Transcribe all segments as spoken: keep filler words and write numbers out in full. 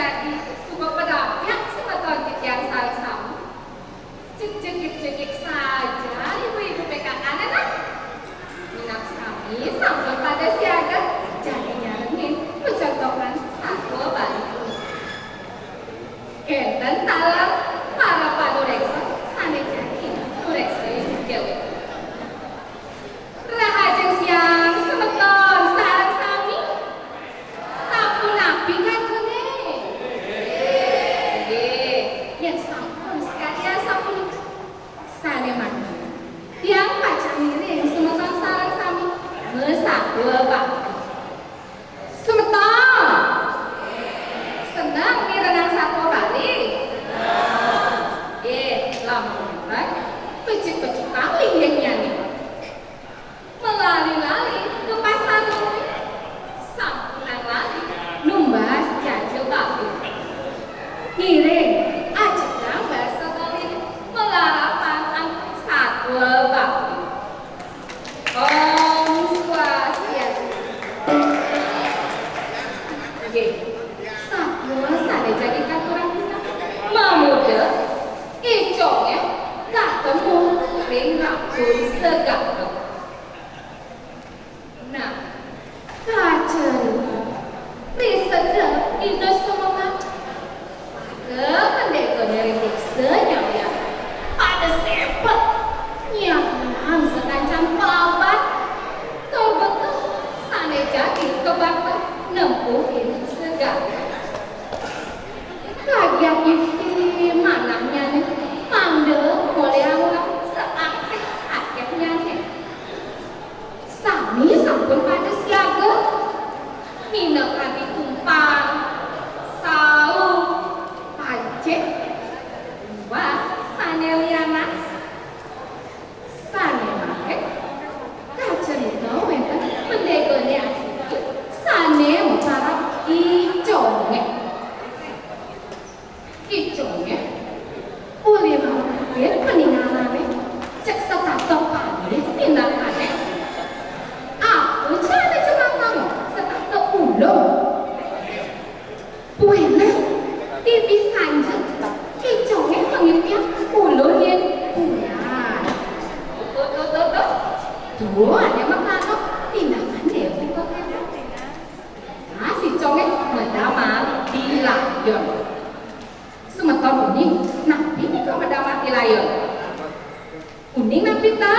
Jadi, suba padapyak semeton titiang sareng sami. Jegegit-jegegit saja ibu-ibu P K K-né, nah. Minab sami sampun pada siaga, jagi nyarengin pacontohan satua Bali. Kénten taler para panuréksa sané jagi nuréksain déwék. Rahajeng siang semeton sareng sami. Sapunapi kantune? Nggih, yén sampun sakadi sapunika. Sané mangkin, tiang pacang ngiring semeton sareng sami masatua bakti. Semeton seneng mirengang satua Bali? Nggih, lamun wénten, becik-becikang linggihnyané. Malali-lali ka pasar Luri, sampunang lali numbas jaja bakti. Ngiring, ajegang basa Bali, malarapan antuk satua bakti. Om Swastiastu. Nggih, satua sané jagi katurang titiang, mamurda I Congé katemu ring Ratu Segara. Nah, kacarita ri sedeng Ida Semengak. Pada pendégané ring désa nyambiang pada sépet nyarang sakancan palaban tur bekel sané jagi kabakta nempuhin segara. Kagiat yukti manahnyané mangda molihang sakéh-akéhnyané. Sami sampun pada siaga, minakadi tumpang, saung, pancing, miwah sané lianan. Sané mangkin, kacarita wénten pendégané asiki sané maparab I Congé. I Congé uli makatin paningalané, cék setata palih tinakané. Apa ja ané jemangkang, setata ulung. Buéné, bibih kanjeng, I Congé manggipiang ulun yén bulan. Tuh, tuh, tuh, tuh. Tuh, ané makalu, tindakan déwék kok kéto. Nah, I Congé madamar di layon. Semeton uning, napi nika madamar di layon? Uning napi ta?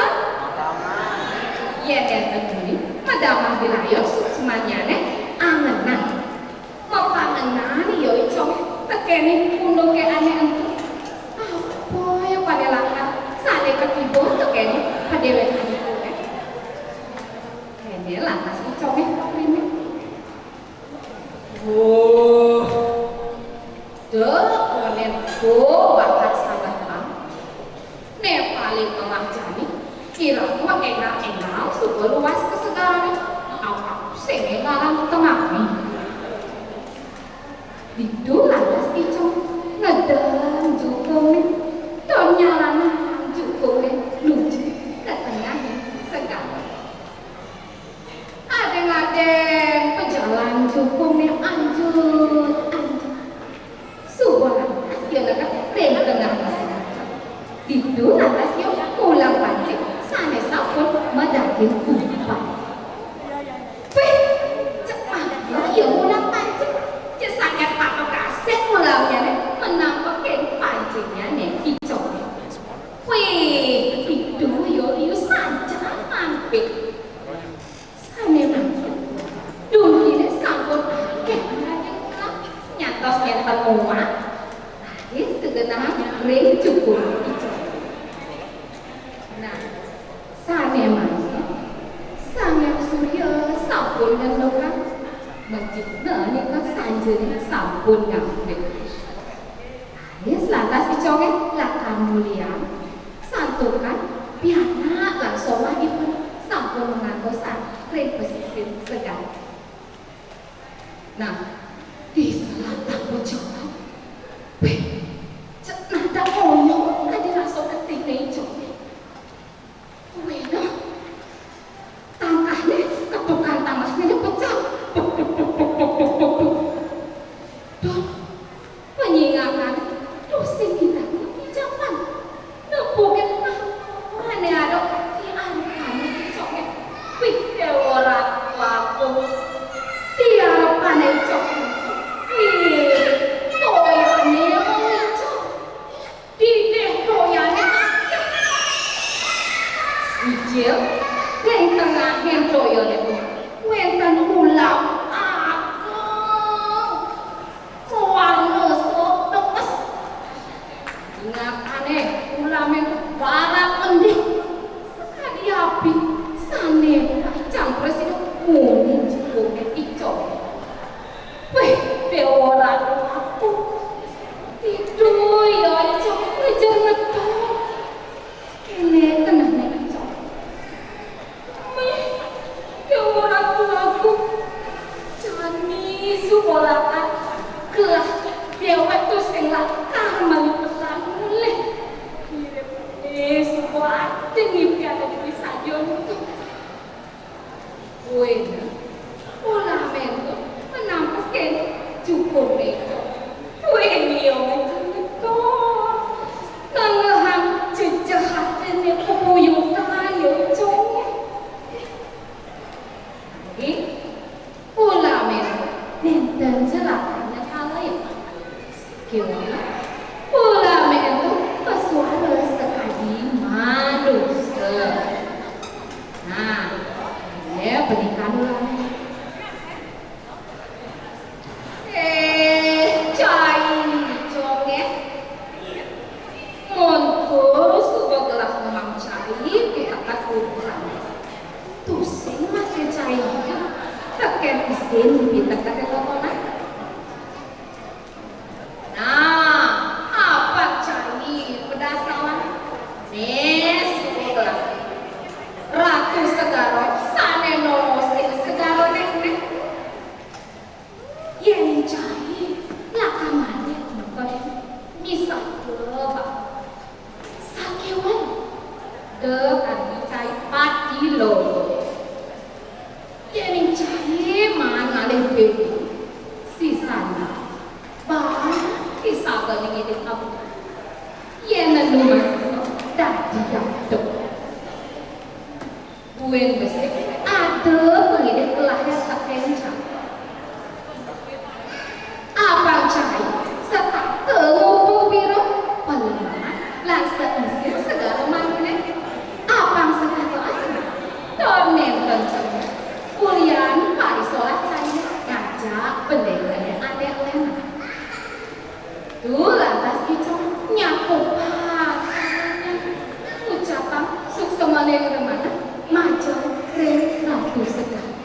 Yén nénten uning, madamar di layon suksmannyané angenan. Mapangenan ya I Congé tekéning unduké ané ento. Apa ya pané lakar sané kakiba tekéning padéwékanipun? Kéné lantas I Congé kaprimen. Wah, da koné ento bakat sabatan. Né paling tengah jani, kira-kira éngal-éngal suba luas ka segarané. Apa sing éngalan tengahné? Ditu lantas I Congé ngedeng jukungné, tur nyarengin jukungné nuju ka tengahing segara. Adéng-adéng pajalan jukungné anjut-anjut. Suba lantas ia neked ring tengah pasar. Ditu lantas ia ngulang pancing sané sampun madaging umpan. Wih, cek mangda ia ngulang pancing. Cek sanget patut kasih ngulangnyané, menampekin pancingnyané I Congé. Wih, ditu ia liu sajan mampir. Sané mangkin, dungkiné sampun akéh nganjeng pulang, nyantos nénten muat, raris kagenahang ring jukung I Congé. Nah, sané mangkin, Sang Hyang Surya sampun ngendukang, masihna nika sanjané sampun ngambil. Raris lantas I Congé lakar muliang, santukan pianak lan somahipun sampun mangantosan ring pasisir segara. Nah, di salah tangga jalan. Wih, cek nada oyong kadi rasa getihné I Congé. Wénah. Tangkahné, ketukan tangkahné pecah. Puk, puk, puk, puk, puk, puk, puk. Duh, Isu olahan gelah déwék to sing lakar malipetan mulih. Mirip suba ati ngipian di sajon to. Wéna, ulah ménto menampek kéné cukup méto. Wéna yo ngejemeton. Nangehang jejeh atiné pepuyutan yo congé. Nggih, ulah ménto nénten jelakane kala ya. Kéwala, ulah ménto pesuara sakadi manusa. Nah, ya pernikahan ulah ménto. Eh, cai congé. Montor suba gelah ngemang cai pitekat urusan. Tusing masih cai ijo. Tekén isin pitekat totonan. Nah, apa cai pedas lawan? Né, suba gelah. Ratu Segara sané nolosin segara nénék. Yén cai lakar manut muka, misah ke bak sakéwan, dek adi cai pati lo. Yén cai maan ngalih bébé, sisana bang kisah ke ning idup kamu. Yén nenu masih dadi jatuh. Buin besik, ada pengidik kelahir tak kencang. Abang cai setata ngumpul pira, peleman, lan seisin segala mangkene. Abang setata asma, tor nenten cemas. Ulian parisolah cai ngajak bendengane anak lena. Tu lantas Icong nyakupan tangannya, ngucapang suksemaning remanah majeng ring Ratu Segara.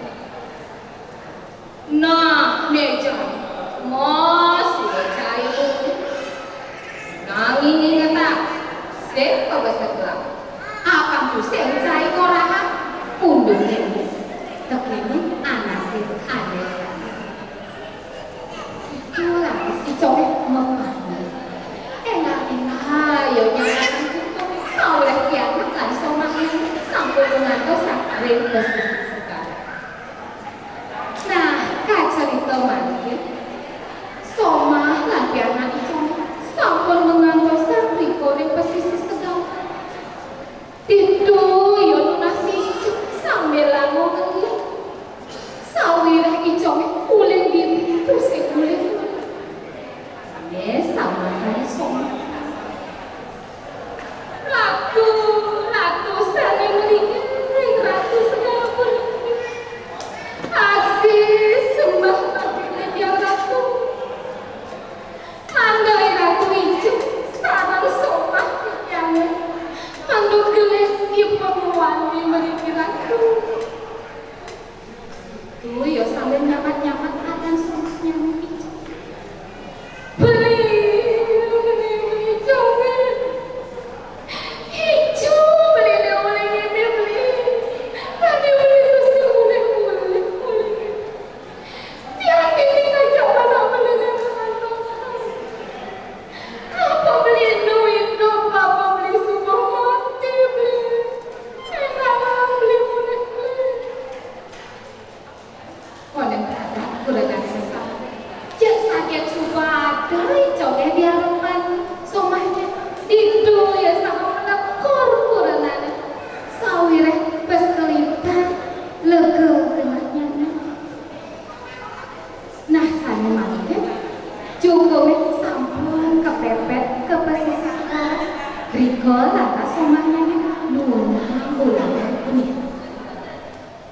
Nah, né jani, masih cai muni. Nanging ingetang, sing pabesek gelah. Apang tusing cai ngorahang, unduk nemu. Tekene anake ane. Itulah si Congé mepane. Enak-enak, ya nyaman cukup. Sauleh kiamat lan somahnya sampun ngantos ring pesisir Segara. Nah, kacerita mangkin, somah lan pianak Icong sampun ngantos rika ring pesisir Segara. Ditu ya nunas ijuk sambil lango ngeling. Sawiréh Icongé uling ditu sing uling. Sané samatan somah. Ratu, ratu sané ngeling ring Ratu Segara puniki. Aksi sembah bakti titiang Ratu. Mangda Ratu Icong sareng somah titiangé. Mangda gelis ipun wangi mriki Ratu. Tuh, ya sambil nyapat-nyapat adan somahnya Icong. Beli, beli, beli, Icong. Icong, beli, beli, beli, beli. Tadi beli, terus beli, beli, beli. Tiang dini ngajak anak beli, beli, beli. Apa beli nu idup, apa beli suba mati, beli. Enak beli, beli, beli. Koné pragat kurenan sesama. Cek saget suba ada Icongé di harapan somahnya. Ditu ya sama melekor kurenané. Sawiréh bes kelibat lega genahnya. Nah, sané mangkin, cukup sampun kepepet ka pesisir Segara. Rika lantas somahnya nunas ulangan punika.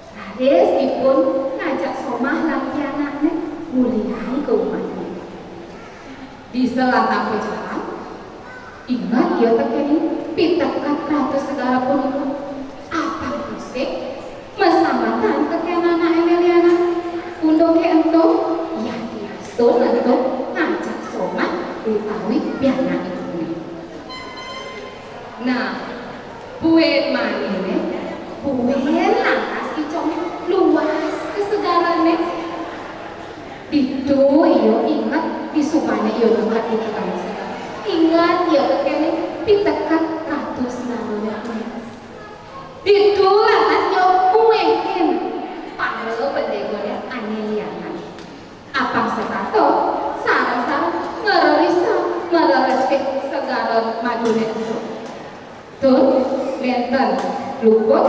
Raris ipun ngajak somah lan pianakné ulian ka umahné. Di selatan pajalan, inget ya tekén pitekat Ratu Segara punika. Apang tusing, masamatan tekén anaké lianan. Unduké ento, yadiastun ento ngajak somah utawi pianak ipuné. Nah, buin maniné, buin lantas Icong luas ka segarané. Ditu ia inget disubané ia nengkep di tukang sega. Inget ia kéné piteket Ratu Segarone. Ditu lantas ia ulihin para bendégané ané lianan. Apang setata sareng-sareng ngrerisa, ngreresik segara maduné ento. Tur nénten luput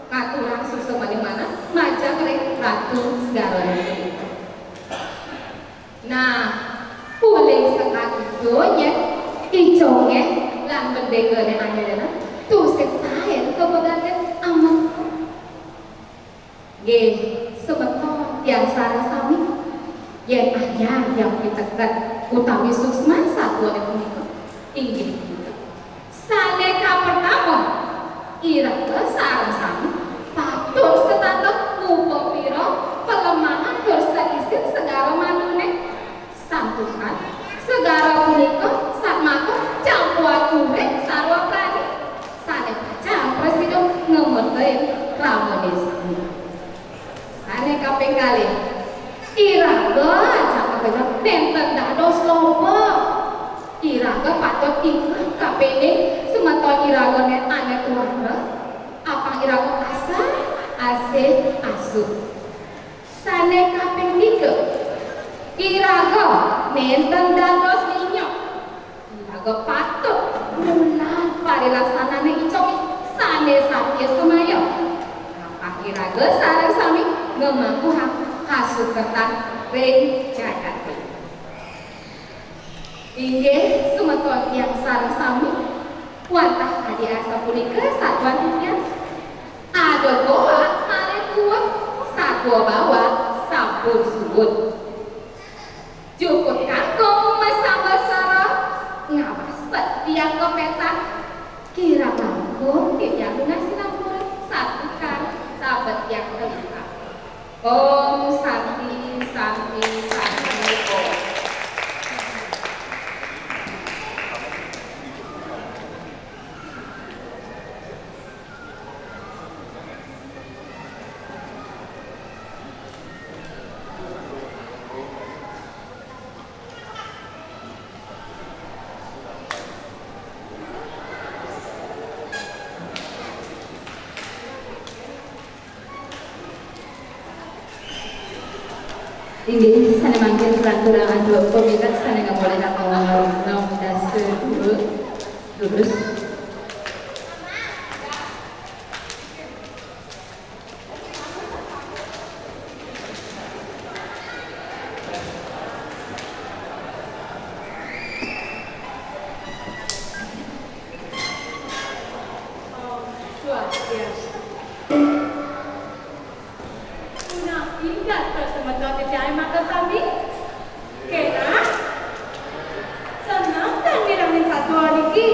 ngaturang suksmaning manah majeng ring Ratu Segarone punika. Nah, uling sekadi to nyén icungé lan bendégané ané lianan tusing taén ka pegaten ameto. Nggih, semeton tiang sareng sami, yén ayah tiang piteket utawi suksma satuané punika, inggih punika. Sané kapertama, iraga sareng sami patut setata ngupapira palemahan tur saisin segara maduné. Santukan segara punika satmaka campuhan urip sarwa prani, sané pacang prasida ngamertain kramané sami. Sané kaping kalih, iraga ajak makejang nénten dados loba. Iraga patut inget kapining semeton iragané ané tuara, apang iraga asah, asih, asuh. Sané kaping tiga, iraga nénten dados linyok. Iraga patut mulang parilaksanané icungé sané satia semaya. Apang iraga sareng sami ngamangkuhang kasukertan ring jagaté. Inggih, semeton tiang sareng sami, wantah kadi asapunika satuan titiang. Ada goak malih tuut, satua bawak sampun suud. Jukut kangkung masambel sara, ngabas bet tiang kepétan. Kirang langkung titiang nunas sinampura, santukan sabet tiang kalintang. Om Santi, Santi, Santi, Om. Inggih, sané mangkin saturang antuk pamiket sané ngamolihang nomor enam dasa dua, durus. Punapi gatra semeton titiang makasami? Kénak? Seneng tan mirengin satua niki?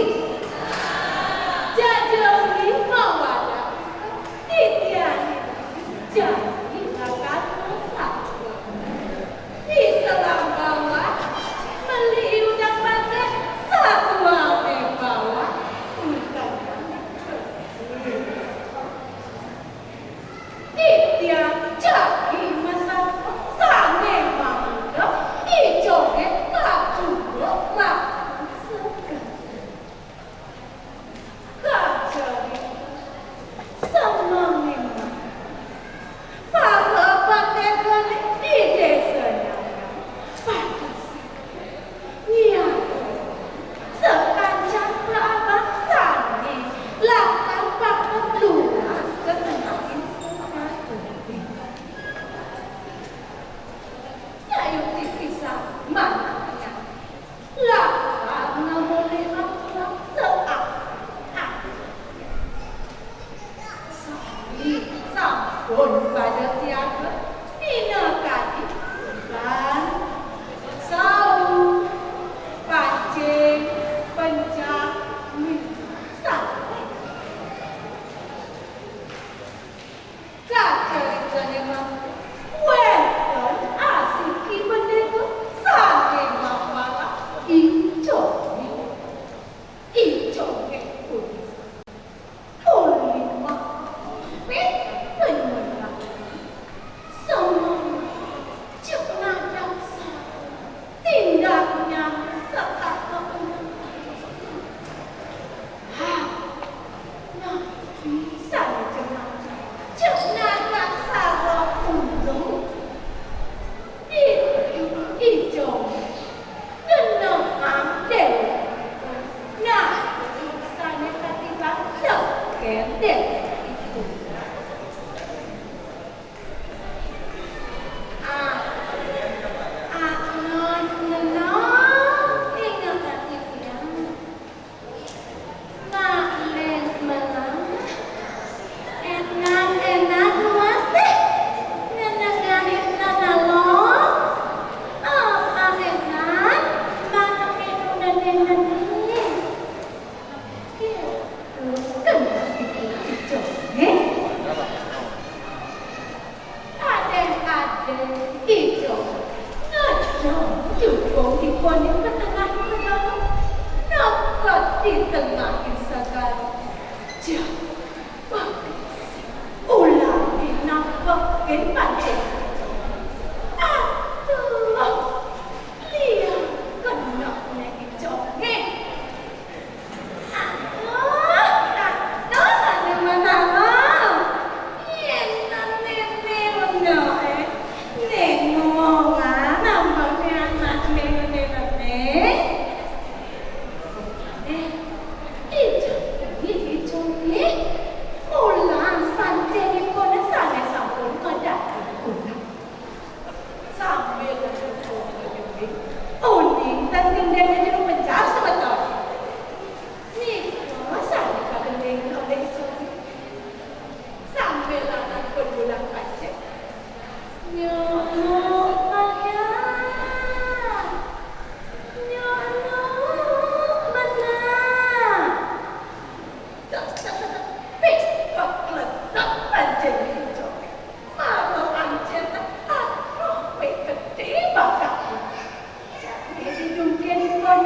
Ngedong jukung dipun ing tengahing segara. Nongkot di tengahing segara. Jah, bagus. Ulah dinampekin pancen. Aduh, liang kena ning ijonge. Aduh, aduh, aduh, mana mau? Yen nang nene ono, eh. Ning wong lanang mbok anak nene, nene. Eh, ijo, ijo, eh. Ulah pancenipun sane sampun madhep kula. Sambil uning ten gendeng jero penjara semeton. Nika sane kagendeng oleh Suri. Sambil lanang pun bulan pacet. Nyonok Maria. Nyonok menang. Tak, tak, tak, tak. Pih, kok kletak pancen ijo. Mara ancen, aduh, kowe gedhe bakatmu. Jane didungken kon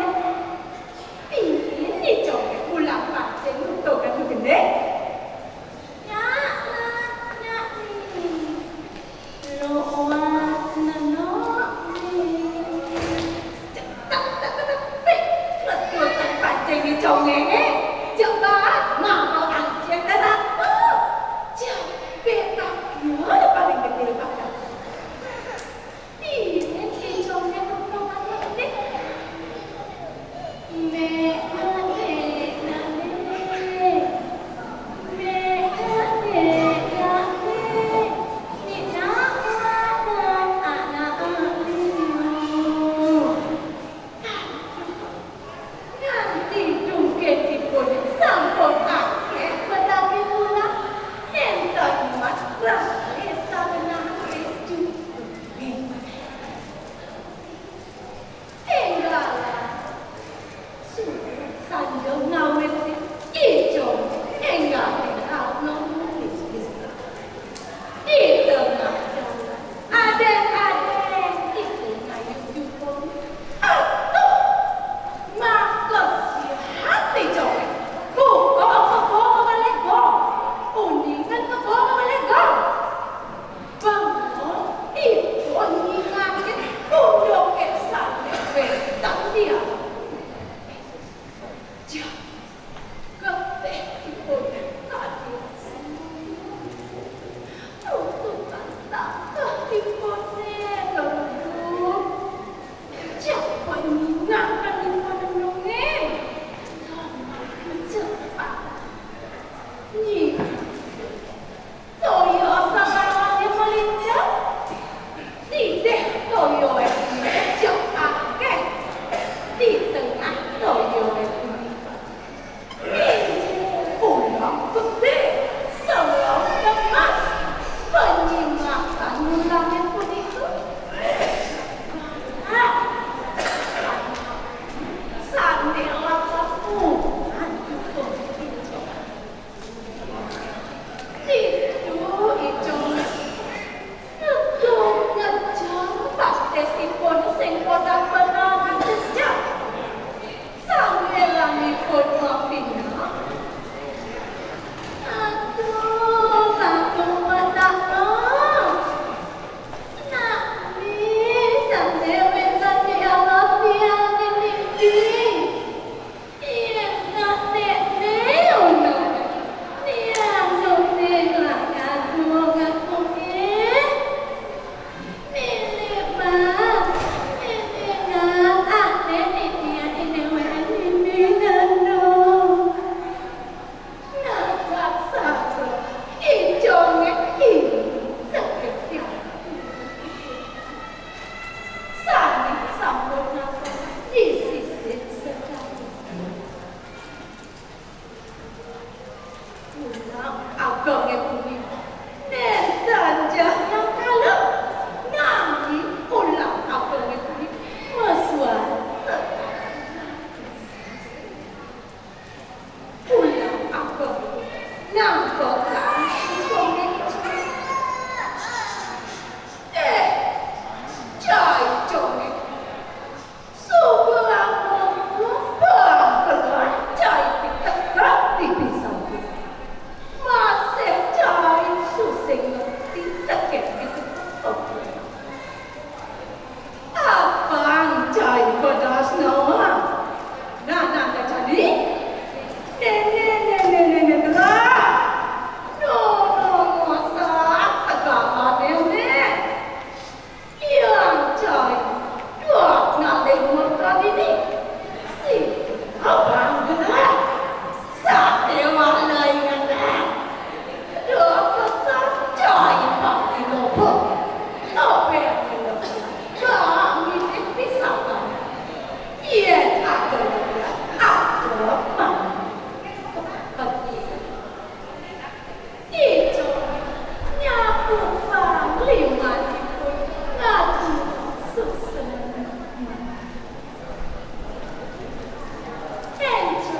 Énco,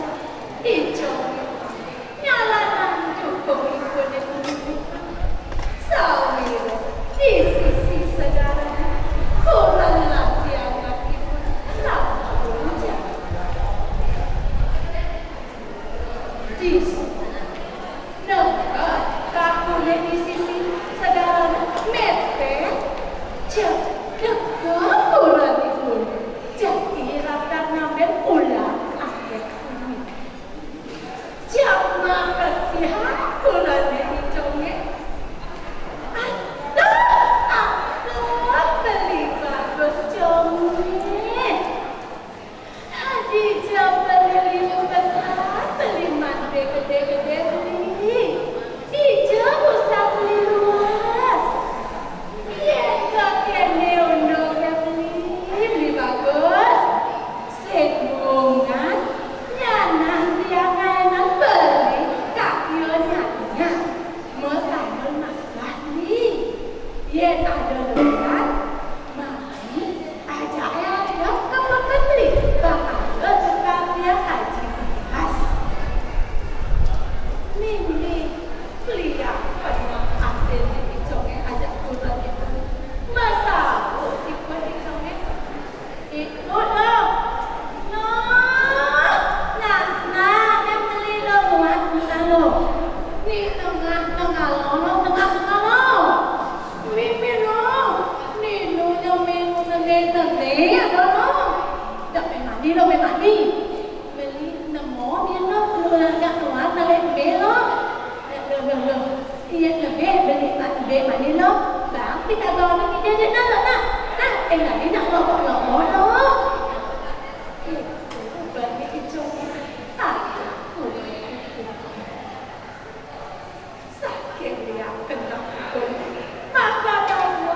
Icong, nyalanan jukung ipun. Sawira disisi segara, kurang latihan ipun sampun jalan. Disu. Nengkah kakuné disisi segara mepet. Cék, nengkah kuranipun. Cék, irakat ngambil ulah akéh kuning. Cék, makesihan kurané Icongé. Aduh, ampun, beli bagus, Congé. Hadija beli linu besar, beli mande gedé-gedé beli. Dija usah beli luas. Yén kéné unduk beli, beli bagus. Sing bungan, nyanah tiang aénan beli, kakieu nyanah. Masambil makan beli. Yén ada luas, mah Ajaké hadap ka peken beli, bakal tukang dia kaji bebas. Mimih, liak penuh atin di Icongé ajak turun itu. Masaut ipun Icongé. Ikut lo. Noh, nah, nah, dia beli lo, muat, muat lo. Ni tengah, tengah lo, tengah, tengah lo. Mimih lo, ninu nyemil nene nene ado lo. Dak meh mandi lo, meh mandi. Beli nemu mien lo, lu nak keluar tarik meh lo. Lo, lo, lo, lo. Iya lebih beli mandi, beli mandi lo. Bang, kita bawa ni kita je nak lo nak. Nah, eh, tadi nak lo, lo, lo. Eh, beli kecoa. Ah, aku. Saking liak kentekipun, maka daya,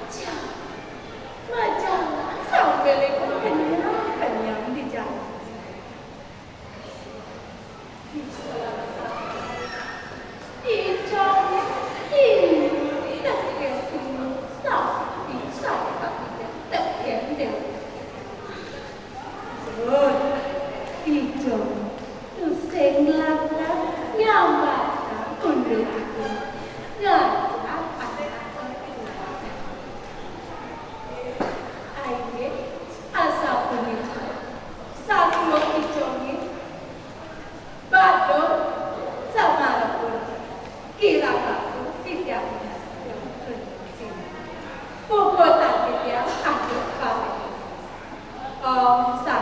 cak, majalan sambilipun kenyang-kenyang di jalan. Di salah satu, Icong ini tekén sapi, sapi tekén dewe. Icong, tusing lakar nyambatang unduk itu. Ngajak anak-anak itu. Aye, asapunika, satua Icongé, badung, samarepun, kirang langkung titiang. Puput titiang antuk pamit. Om Santi.